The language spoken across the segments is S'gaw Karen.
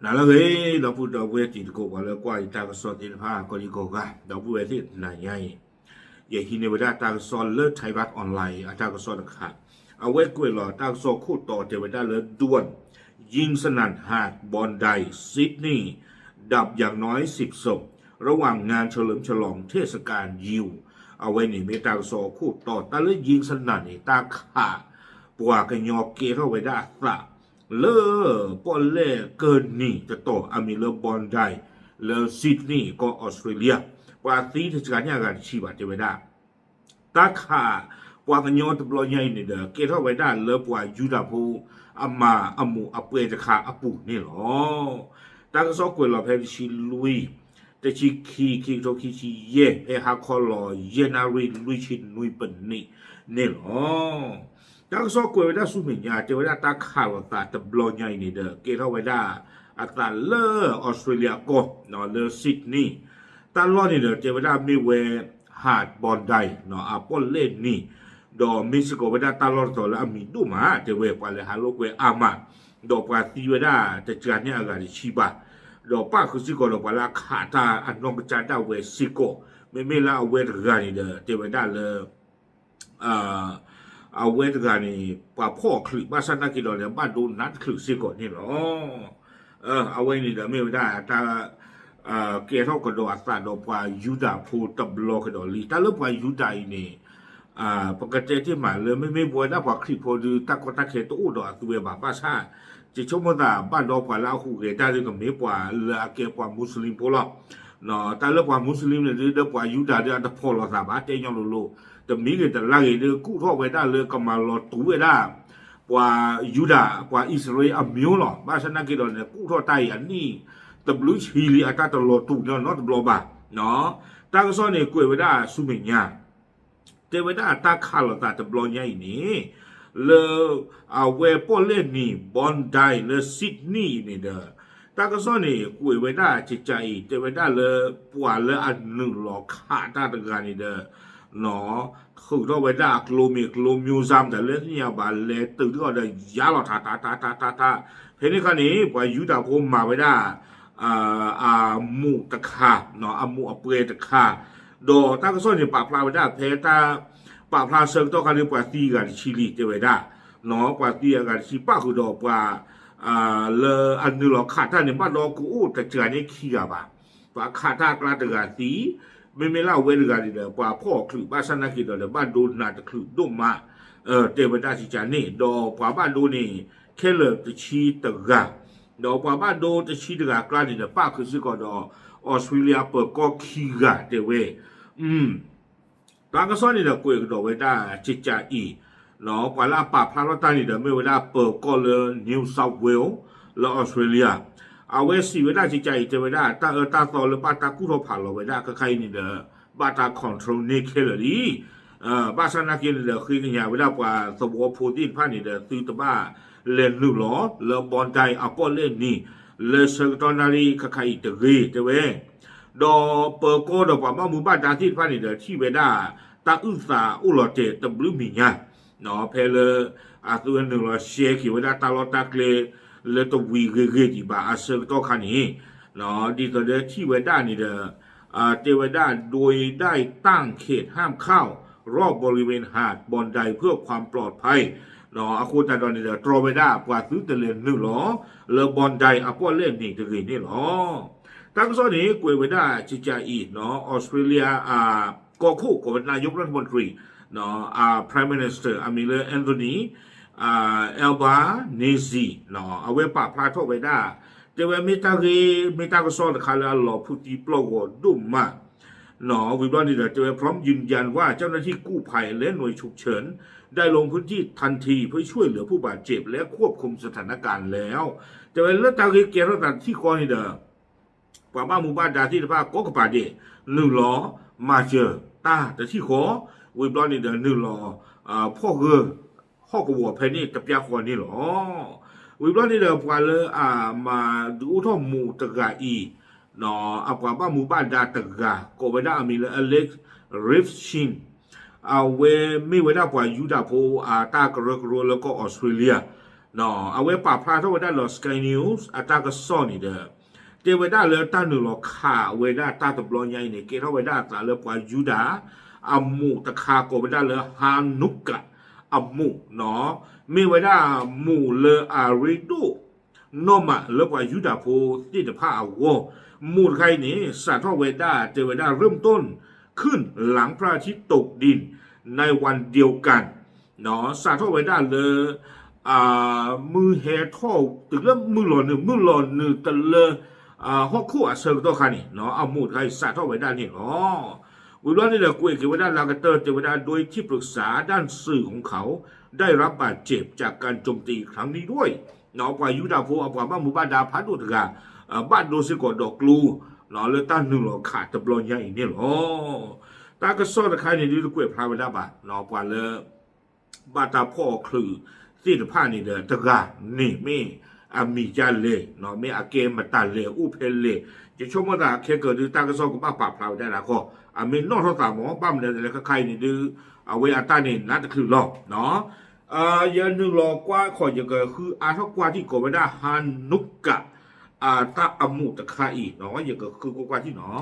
နၤလၢအဂ့ၤ ဒီပုၢ်ဒီဝဲၢ်တံၤသကိး ပှၤလၢကွၢ်ယတၢ်ကစီၣ်သ့ၣ်တဖၣ် ကိးဒံကိးဂၤ ဒီပုၢ်ဝဲၢ်သ့ၣ်တနၤညါအံၤ ယဟံးန့ၢ်ဝဲဒၣ်တၢ်ကစီၣ်လၢ Thairath Online အတၢ်ကစီၣ်တခါ, အဝဲကွဲးလီၤတၢ်ကစီၣ်ခိၣ်တီတဲဝဲဒၣ်လၢ ด่วน ยิงสนั่นหาดบอนได ซิดนีย์ ดับอย่างน้อยสิบศพ ระหว่างงานเฉลิมฉลองเทศกาลยิว အဝဲန့ၣ်မ့ၢ်တၢ်ကစီၣ်ခိၣ်တီ တၢ်လၢ ยิงสนั่น န့ၣ် တၢ်ခး ပှၤကညီကဲထီၣ်ဝဲဒၣ်အသး လၢပီၣ်လဲၣ်ကၢၢ်နံၤတတီၤ အမံၤလၢ Bondi လၢ Sydney ကီၢ် Australia ပှၤသံတစှၤန့ၢ်အဂၤတဆံဘၣ် တဲဝဲဒၣ် တၢ်ခး ပှၤကညီတဘျီညါအံၤန့ၣ်ဒီး ကဲထီၣ်ဝဲဒၣ်လၢပှၤယူဒၤဖိ အမၤအမူးအပွဲတခါအပူၤန့ၣ်လီၤ. တၢ်ကစီၣ်ကွဲးလီၤဖဲတဆံလွံၢ်, တဆံခံ, ခံကထိခံဆံယဲၢ်, ဖဲဟါခီလီၤ ယဲၢ်နၣ်ရံၣ်လွံၢ်ဆံနွံပနံးန့ၣ်လီၤ. တၢ်ကစီၣ်ကွဲးဝဲဒၣ်ဆူမဲာ်ညါ တဲဝဲဒၣ်တၢ်ခးလိာ်သးတဘျီညါအံၤန့ၣ်ဒီး ကဲထီၣ်ဝဲဒၣ်အသးလၢ Australia ကီၢ် လၢ Sydney တၢ်လီၢ်န့ၣ်ဒီး တဲဝဲဒၣ်မ့ၢ်ဝဲ Hard Bondi အပီၣ်လဲၣ်နံၤ, ဒီးမ့ၢ်စ့ၢ်ကီးဝဲဒၣ်တၢ်လီၢ်တတီၤလၢအမံၤဒိၣ်မး တဲဝဲ ပှၤလဲၤဟးလိာ်ကွဲအါမး, ဒီးပှၤသံဝဲဒၣ်တစှၤန့ၢ်အဂၤတဆံဘၣ်, ဒီးပၣ်ဃုာ်စ့ၢ်ကီးဒီးပှၤလၢအခးတၢ်အနီၢ်ကစၢ်ဒၣ်ဝဲစ့ၢ်ကီး, မ့မ့ၢ်လၢအဝဲတဂၤန့ၣ်ဒီး တဲဝဲဒၣ်လၢ အဝဲတဂၤန့ၣ် ပှၤဖီၣ်အချုး ဘၣ်ဆၣ်နာ်က့ဒီးန့ၣ် ဘၣ်ဒိနးတချုးစ့ၢ်ကီးန့ၣ်လီၤ. အဝဲန့ၣ်ဒီးမ့ၢ်ဝဲဒၣ်တၢ် ကဲထီၣ်ကဒီးအသးဒီးပှၤယူဒၤဖိတဘျီကဒီးလံ. တၢ်လၢပှၤယူဒၤအံၤန့ၣ် ပကတဲတ့ၢ်မးလၢမ့မ့ၢ်ပဝဲဒၣ်ပှၤခရံာ်ဖိဒုး တၢ်ကီတၢ်ခဲတအိၣ်ဒီးအသုဝဲဘၣ်. ဘၣ်ဆၣ် ယဆိကမိၣ်သးဘၣ်ဒီးပှၤလၢအဟူးဂဲၤတၢ်ဒုးကမ့ၢ်ပှၤလၢအကဲပှၤမူစလ့ၣ်ဖိလီၤ. တၢ်လၢပှၤမူစလ့ၣ်န့ၣ်ဒုး ဒီးပှၤယူဒၤဒုးအတဖီၣ်လိာ်သးဘၣ် တဲညီလိၤလိၤ, တမံၤဂ့ၤတလါဂ့ၤဒုး ကူၣ်ထီၣ်ဝဲဒၣ်လၢကမၤလီၤတူာ်ဝဲဒၣ် ပှၤယူဒၤ ပှၤအံၣ်စရ့လးအမျိုးလီၤ. ဘၣ်ဆၣ်နာ်က့ဒီးန့ၣ် ကူၣ်ထီၣ်တၢ်အံၤအနံၣ်တဘျုးဆံလံ အတၢ်တလီၤတူာ်နီတဘျီဘၣ်. တၢ်ကစီၣ်န့ၣ်ကွဲးဝဲဒၣ်ဆူမဲာ်ညါ တဲဝဲဒၣ်တၢ်ခးလိာ်သးတဘျီညါအံၤန့ၣ် လၢ အဝဲပီၣ်လဲၣ်နံၤ Bondi လၢ Sydney အံၤန့ၣ်ဒီး တၢ်ကစီၣ်န့ၣ် ကွဲးဝဲဒၣ်ကကးအံၤ တဲဝဲဒၣ်လၢပှၤလၢအနုာ်လီၤခးတၢ်တဂၤန့ၣ်ဒီး ထုးထီၣ်ဝဲဒၣ်အကျိမ့ၢ်ကျိ မျိုးစား မတၤလဲၣ်သ့ၣ်ညါဘၣ် လဲၤတုၤထီၣ်ဒီးယါလီၤထးထးထးထးထးထး, ဖဲန့ၣ်အခါန့ၣ် ပှၤယူဒၤဖိမၤဝဲဒၣ် အမူးတခါ, အမူးအပွဲတခါ, ဒီးတၢ်ကစီၣ်န့ၣ် ပာ်ဖျါဝဲဒၣ်ဖဲတၢ် ပာ်ဖျါဆၢကတီၢ်ခါန့ၣ် ပှၤသံအဂၤတဆံလံ တဲဝဲဒၣ်, ပှၤသံအဂၤတဆံ ပၣ်ဃုာ်ဒီးပှၤ လၢအနုာ်လီၤခးတၢ်န့ၣ် ဘၣ်ဒီးကအိၣ်တစှၤန့ၢ်ခံဂၤဘၣ်. ပှၤခးတၢ်အကျါတဂၤသံ, မ့မ့ၢ်လၢအဝဲတဂၤန့ၣ်ဒီး ပှၤဖီၣ်အချုး ဘၣ်ဆၣ်နာ်က့ဒီး ဘၣ်ဒိနးတချုးဒိၣ်မး, တဲဝဲဒၣ်ကကးန့ၣ်, ဒီးပှၤဘၣ်ဒိန့ၣ် ခဲလၢာ်တဆံတဂၤ, ဒီးပှၤဘၣ်ဒိတဆံတဂၤအကျါန့ၣ်ဒီး ပၣ်ဃုာ်စ့ၢ်ကီးဒီး အီစထြ့လယါပၢၤကီၢ်ခံဂၤတဲဝဲ တၢ်ကစီၣ်န့ၣ်ဒီးကွဲးကဒီးဝဲဒၣ်ကကးအံၤ, ပှၤလၢအပာ်ဖျါထီၣ်တၢ်န့ၣ်ဒီး မ့ၢ်ဝဲဒၣ်ပၢၤကီၢ်လၢ New South Wales လၢ Australia, အဝဲစံးဝဲဒၣ်ကကးအံၤ တဲဝဲဒၣ် တၢ်အၢတၢ်သီလၢဘၣ်တၢ်ကူၣ်ထီၣ်ဖးလီၤဝဲဒၣ်ခဲခါအံၤန့ၣ်ဒီး ဘၣ်တၢ် control န့ၢ်ခဲလၢာ်လံ. ဘၣ်ဆၣ်နာ်က့န့ၣ်ဒီး ဃ့ကညးဝဲဒၣ်ပှၤသဝီဖိသ့ၣ်တဖၣ်န့ၣ်ဒီး သုတဘၣ်လဲၤနုာ်လီၤလၢ Bondi အပီၣ်လဲၣ်နံၤ လၢဆၢကတီၢ်နၣ်ရံၣ်ခဲခါအံၤတဂ့ၤ တဲဝဲ ဒီးပၢၤကီၢ်ဒီးပှၤဘၣ်မူဘၣ်ဒါသ့ၣ်တဖၣ်န့ၣ်ဒီး ထံၣ်ဝဲဒၣ်တၢ်အုၣ်သးအိၣ်လီၤတဲာ်တဘျုးမဲာ်ညါ, ဖဲလၢအသုဝဲနုာ်လီၤရှဲက့ၤဝဲဒၣ်တၢ်လီၢ်တၢ်ကျဲ လၢတဝံၤဂ့ၤဂ့ၤဒံးဘၣ်အဆၢကတီၢ်ခါန့ၣ်, ဒ်သိးဒီးထံၣ်ဝဲဒၣ်န့ၣ်ဒီး တဲဝဲဒၣ် โดยได้ตั้งเขตห้ามเข้า รอบบริเวณหาดบอนไดเพื่อความปลอดภัย အဃိသတးဒီးန့ၣ်ဒီး တြီဝဲဒၣ်ပှၤသုတလဲၤနုာ်လီၤ လၢ Bondi အပီၣ်လဲၣ်နံၤတဂ့ၤန့ၣ်လီၤ. တၢ်ကစီၣ်န့ၣ် ကွဲးဝဲဒၣ်ကကးအံၤ အီစထြ့လယါ ကီၢ်ခိၣ်ကိးဝဲဒၣ် นายกรัฐมนตรี Prime Minister အမံၤလၢ Anthony Albanese အဝဲပာ်ဖျါထီၣ်ဝဲဒၣ် တဲဝဲမ့ၢ်တၢ်ဂ့ၢ် မ့ၢ်တၢ်ကစီၣ်တခါလၢအလီၤဖုးသံပျီၢ်ဂီၤဒိၣ်မး ဝံၤဘျီန့ၣ်ဒီး တဲဝဲ พร้อมยืนยันว่าเจ้าหน้าที่กู้ภัยและหน่วยฉุกเฉินได้ลงพื้นที่ทันทีเพื่อช่วยเหลือผู้บาดเจ็บและควบคุมสถานการณ์แล้ว တဲဝဲလၢတၢ်ဂ့ၢ်ကဲထီၣ်သးတထံၣ်ဃီန့ၣ်ဒီး ပှၤဘၣ်မူဘၣ်ဒါသ့ၣ်တဖၣ်ကိးကပၤဒဲး နုာ်လီၤမၤစၢၤတၢ်တထံၣ်ဃီ, ဝံၤဘျီန့ၣ်ဒီး နုာ်လီၤဖီၣ်ဂၢၢ် ဟီၣ်ကဝီၤဖဲန့ၣ်တပျၢ်ဃီန့ၣ်လီၤ. ဝံၤဘျီန့ၣ်ဒီး ပှၤလၢအမၤဒုးအိၣ်ထီၣ်မူးတဂၤအံၤ အပှၤဘၣ်မူဘၣ်ဒါတဂၤ ကိးဝဲဒၣ်အမံၤလၢ Alex Rifshin အဝဲမ့ၢ်ဝဲဒၣ်ပှၤယူဒၤဖိအတၢ်ကရၢကရိလၢကီၢ်အီစထြ့လယါ အဝဲပာ်ဖျါထီၣ်ဝဲဒၣ်ဒီး Sky News အတၢ်ကစီၣ်န့ၣ်ဒီး တဲဝဲဒၣ်လၢတၢ်နုာ်လီၤခးဝဲဒၣ်တၢ်တဘျီညါအံၤန့ၣ် ကဲထီၣ်ဝဲဒၣ်အသးလၢပှၤယူဒၤ အမိၢ်တခါကိးဝဲဒၣ်လၢ Hanukkah အမိၢ်နီၤ, မ့ၢ်ဝဲဒၣ်မိၢ်လၢအရ့ဒိၣ် နီၢ်မးလၢပှၤယူဒၤဖိသ့ၣ်တဖၣ်အဂီၢ်, မိၢ်တခါအံၤန့ၣ် စးထီၣ်ဝဲဒၣ် တဲဝဲဒၣ် เริ่มต้นขึ้นหลังพระอาทิตย์ตกดินในวันเดียวกัน စးထီၣ်ဝဲဒၣ်လၢ မုၢ်ဟဲထီၣ်တုၤလၢမုၢ်လီၤနုာ် မုၢ်လီၤနုာ်တလၢ ဟီၣ်ခိၣ်အဆၢကတီၢ်ခါန့ၣ် အမိၢ်တခါအံၤစးထီၣ်ဝဲဒၣ်န့ၣ်လီၤ. ဝံၤဘျီန့ၣ်ဒီး ကွဲးက့ၤဝဲဒၣ်လၢအကတၢၢ် တဲဝဲဒၣ် โดยที่ปรึกษาด้านสื่อของเขาได้รับบาดเจ็บจากการโจมตีครั้งนี้ด้วย ပှၤယူဒၤဖိအပှၤဘၣ်မူဘၣ်ဒါဖးဒိၣ်တဂၤ ဘၣ်ဒိစ့ၢ်ကီးဒီးကျိ လၢတၢ်နုာ်လီၤခးတဘျီညါအံၤန့ၣ်လီၤ. တၢ်ကစီၣ်တခါန့ၣ်ဒုးတကွဲးဖျါဝဲဒၣ်ဘၣ် ပှၤလၢ ဘၣ်တၢ်ဖီၣ်အီၤချုးသ့ၣ်တဖၣ်န့ၣ်ဒီး တဂၤန့ၣ်မ့ၢ်အမံၤဒ်လဲၣ် မ့ၢ်အကဲမတၤလဲၣ် အိၣ်ဖဲလဲၣ် ယဆိကမိၣ်သးခဲကၢၤဒုးတၢ်ကစီၣ်ကဘၣ်ပာ်ဖျါဝဲဒၣ်ဒၣ်ခီ အမ့ၢ်နီၣ်ထီၣ်သးမး ဘၣ်မနုၤလဲၣ်ခဲခါအံၤန့ၣ်ဒုး အဝဲအတၢ်န့ၣ်နးတချုးလီၤ ယနုာ်လီၤကွၢ်ခီ ယကဃုအါထီၣ်ကွၢ်ထံၣ်ကိးဝဲဒၣ် Hanukkah အတၢ်အမိၢ်တခါအံၤနီၤ ယကဃုကွၢ်ကွၢ်ထံၣ်နီၤ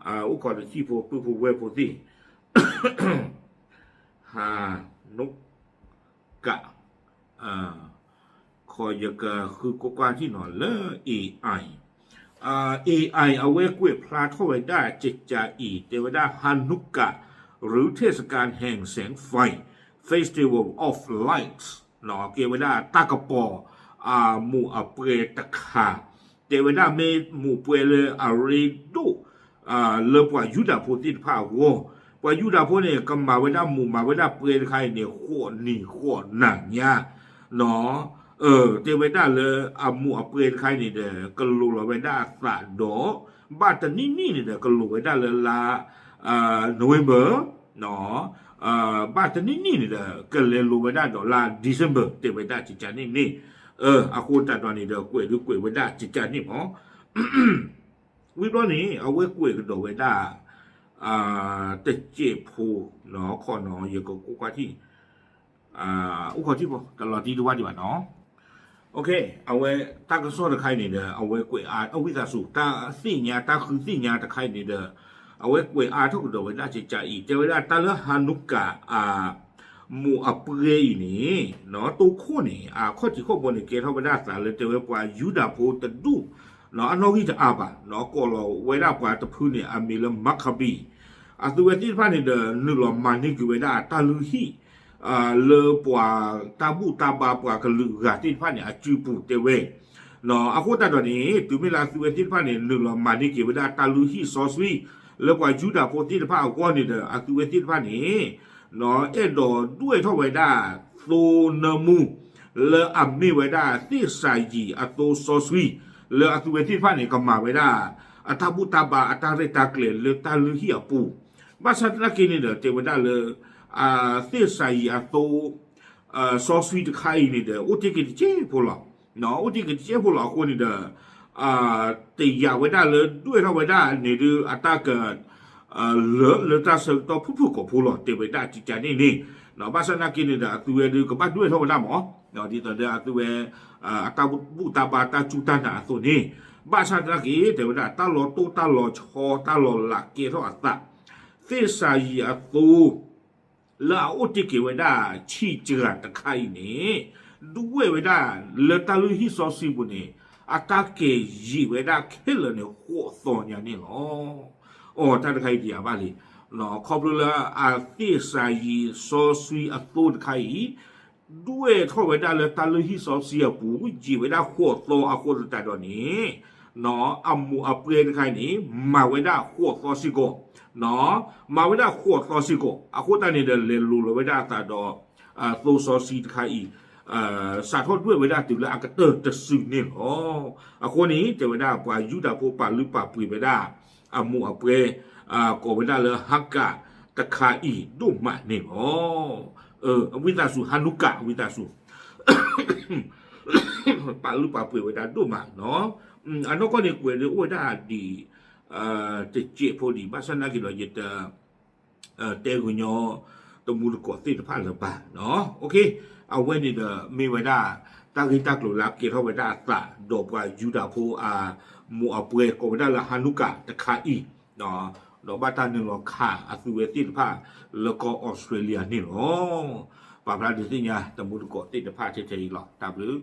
အိၣ်ခိးတထံၣ်ဖိပုၢ်ဖိဝဲၢ်ဖိသ့ၣ် Hanukkah ခီယကဃုကွၢ်ကွၢ်ထံၣ်နီၤလၢ AI AI အဝဲကွဲးဖျါထီၣ်ဝဲဒၣ်ကကးအံၤ တဲဝဲဒၣ် Hanukkah หรือเทศกาลแห่งแสงไฟ Festival of Lights ကဲဝဲဒၣ်တၢ်ကပီၤ အမိၢ်အပှဲၤတခါ တဲဝဲဒၣ်မ့ၢ်မိၢ်ပှဲၤလၢအရ့ဒိၣ် လၢပှၤယူဒၤဖိသ့ၣ်တဖၣ်အဂီၢ်, ပှၤယူဒၤဖိန့ၣ် ကမၤဝဲဒၣ်မိၢ်မၤဝဲဒၣ်ပှဲၤတခါအံၤန့ၣ် ဃိးနံၤဃိးနၤညါ နီၤ, တဲဝဲဒၣ်လၢအမိၢ်အပှဲၤတခါအံၤန့ၣ်ဒီး ကလိၤလီၤဝဲဒၣ်အသးဒီး ဘၣ်တနံၣ်နံၣ်န့ၣ်ဒီး ကလိၤဝဲဒၣ်လၢလါ November ဘၣ်တနံၣ်နံၣ်န့ၣ်ဒီး ကလဲၤလိၤဝဲဒၣ်ဒီးလါ December တဲဝဲဒၣ်ကကးန့ၣ်န့ၣ်, အဃိသတးဒီးန့ၣ်ဒီး ကွဲးဒုးကွဲးဝဲဒၣ်ကကးန့ၣ်မး ဝံၤဘျီန့ၣ် အဝဲကွဲးကဒီးဝဲဒၣ် တစဲးဖိ ခီနီၤ ယကကွၢ်ကွၢ်ထံၣ် အိၣ်ခိးထံၣ်ဖိ တလီၤတံၢ်တဝၢ်ဒံးဘၣ်နီၤ, အဝဲတၢ်ကစီၣ်တခါအံၤန့ၣ်ဒီး အဝဲကွဲးအါ အဝံသးစူၤ တၢ်သ့ၣ်ညါ တၢ်ဃုသ့ၣ်ညါတခါအံၤန့ၣ်ဒီး အဝဲကွဲးအါထီၣ်ကဒီးဝဲဒၣ်ကကးအံၤ တဲဝဲဒၣ်တၢ်လၢ Hanukkah အ မိၢ်အပှဲၤအံၤန့ၣ် တိခိၣ်န့ၣ် အခီၣ်ထံးခီၣ်ဘိန့ၣ် ကဲထီၣ်ဝဲဒၣ်သးလၢတဲဝဲပှၤယူဒၤဖိတဒူၣ် အနီၣ်ဂံၢ်တအါဘၣ် ကိးလီၤဝဲဒၣ်ပှၤတဖုန့ၣ် အမံၤလၢ Maccabee အသုဝဲသ့ၣ်တဖၣ်န့ၣ်ဒီး နုာ်လီၤမၤန့ၢ်က့ၤဝဲဒၣ်တၢ်လုၢ်ဟံၣ် လၢပှၤတၢ်ဘူၣ်တၢ်ဘါပှၤကလုာ်အဂၤသ့ၣ်တဖၣ်န့ၣ် အစုပူၤတဲဝဲ အဃိသတးဒီးန့ၣ် တုၤမ့ၢ်လၢအသုဝဲသ့ၣ်တဖၣ်န့ၣ် နုာ်လီၤမၤန့ၢ်က့ၤဝဲဒၣ်တၢ်လုၢ်ဟံၣ်စီဆှံ လၢပှၤယူဒၤဖိသ့ၣ်တဖၣ်အဂီၢ်န့ၣ်ဒီး အသုဝဲသ့ၣ်တဖၣ်န့ၣ် အဲၣ်ဒိးဒွဲၣ်ထီၣ်ဝဲဒၣ်သိနၢမူ လၢအမ့ၢ်ဝဲဒၣ်သ့ၣ်စၤယံၤအသိစီဆှံ လၢအသုဝဲသ့ၣ်တဖၣ်န့ၣ် ကမၤဝဲဒၣ် အတၢ်ဘူၣ်တၢ်ဘါအတၢ်ရဲၣ်တၢ်ကျဲၤလၢတၢ်လုၢ်ဟံၣ်အပူၤ, ဘၣ်ဆၣ်သနာ်က့န့ၣ်ဒီး တဲဝဲဒၣ်လၢ သ့ၣ်စၤယံၤအသိ စီဆှံတခါအံၤန့ၣ်ဒီး အိၣ်တ့ၢ်က့ၤတစဲးဖိလီၤ. အိၣ်တ့ၢ်က့ၤတစဲးဖိလီၤအဃိန့ၣ်ဒီး တယာ်ဝဲဒၣ်လၢဒွဲၣ်ထီၣ်ဝဲဒၣ်န့ၣ်ဒီး အတၢ်က လၢလၢတၢ်ဆၢကတီၢ်ဖုၣ်ဖုၣ်ကိာ်ဖိလီၤ တဲဝဲဒၣ်ကကးန့ၣ်န့ၣ်, ဘၣ်ဆၣ်သနာ်က့န့ၣ်ဒီး အသုဝဲဒုးကဘၣ်ဒွဲၣ်ထီၣ်ဝဲဒၣ်မး, ဒ်သိးဒီးအသုဝဲ အတၢ်ဘူၣ်တၢ်ဘါတၢ်စူၢ်တၢ်နာ်အသိးန့ၣ်, ဘၣ်ဆၣ်သနာ်က့ တဲဝဲဒၣ် တၢ်လီၤတိၢ်တၢ်လီၤဆီတၢ်လီၤလးကဲထီၣ်အသး, သ့ၣ်စၤယံၤအသိ လၢအအိၣ်တ့ၢ်က့ၤဝဲဒၣ်ဆံးစှၤတခါအံၤန့ၣ်, ဒွဲၣ်ဝဲဒၣ်လၢတၢ်လုၢ်ဟံၣ်စီဆှံပူၤန့ၣ် အတၢ်ကဲၤယံာ်ဝဲဒၣ်ခဲလၢာ်န့ၣ် ဃိးသီညါန့ၣ်လီၤ. အီ တၢ်တခါအံၤတယာ်ဘၣ်လံ, ခီဖျိလၢအသ့ၣ်စၤယံၤစီဆှံအသိတခါအံၤ ဒွဲၣ်ထီၣ်ဝဲဒၣ်လၢတၢ်လုၢ်ဟံၣ်စီဆှံအပူၤ ယံာ်ဝဲဒၣ်ဃိးသီအဃိသတးဒီးန့ၣ်, အမိၢ်အပှဲၤတခါအံၤန့ၣ် မၤဝဲဒၣ်ဃိးသီစ့ၢ်ကီး, မၤဝဲဒၣ်ဃိးသီစ့ၢ်ကီး အဃိသတးန့ၣ်ဒီး လဲၤလိၤလီၤဝဲဒၣ်အသးဒီး သိစီဆှံတခါအံၤ စးထီၣ်ဒွဲၣ်ဝဲဒၣ်တုၤလၢအကတၢၢ်တစုန့ၣ်လီၤ. အဃိန့ၣ် တဲဝဲဒၣ်ပှၤယူဒၤဖိပာ်လုၢ်ပာ်ပှ့ၤဝဲဒၣ် အမိၢ်အပှဲၤ ကိးဝဲဒၣ်လၢ Hanukkah တခါအံၤဒိၣ်မးန့ၣ်လီၤ. အဝံသးစူၤ Hanukkah အဝံသးစူၤ ပာ်လုၢ်ပာ်ပှ့ၤဝဲဒၣ်ဒိၣ်မးနီၤ. အနီၢ်ကီၢ်န့ၣ် ကွဲးဒုးအိၣ်ဝဲဒၣ်ဒ် တစဲးဖိဒံး ဘၣ်ဆၣ်သနာ်က့ဒီး ယတ တဲကညီတမူတကိးသ့ၣ်တဖၣ်လၢၤဘၣ်နီၤ. အဝဲန့ၣ်ဒီးမ့ၢ်ဝဲဒၣ် တၢ်ဂ့ၢ်တၢ်ကျိၤလၢအကဲထီၣ်ဝဲဒၣ်အသး ဒီးပှၤယူဒၤဖိအမိၢ်အပှဲၤ ကိးဝဲဒၣ်လၢ Hanukkah တခါအံၤ ဒီးဘၣ်တၢ်နုာ်လီၤခးအသုဝဲသ့ၣ်တဖၣ် လၢကီၢ်အီစထြ့လယါန့ၣ်လီၤ. ပာ်ဖျါဒုးသ့ၣ်ညါတမူတကိးသ့ၣ်တဖၣ်ထဲထဲအံၤလီၤ. တၢ်ဘျုး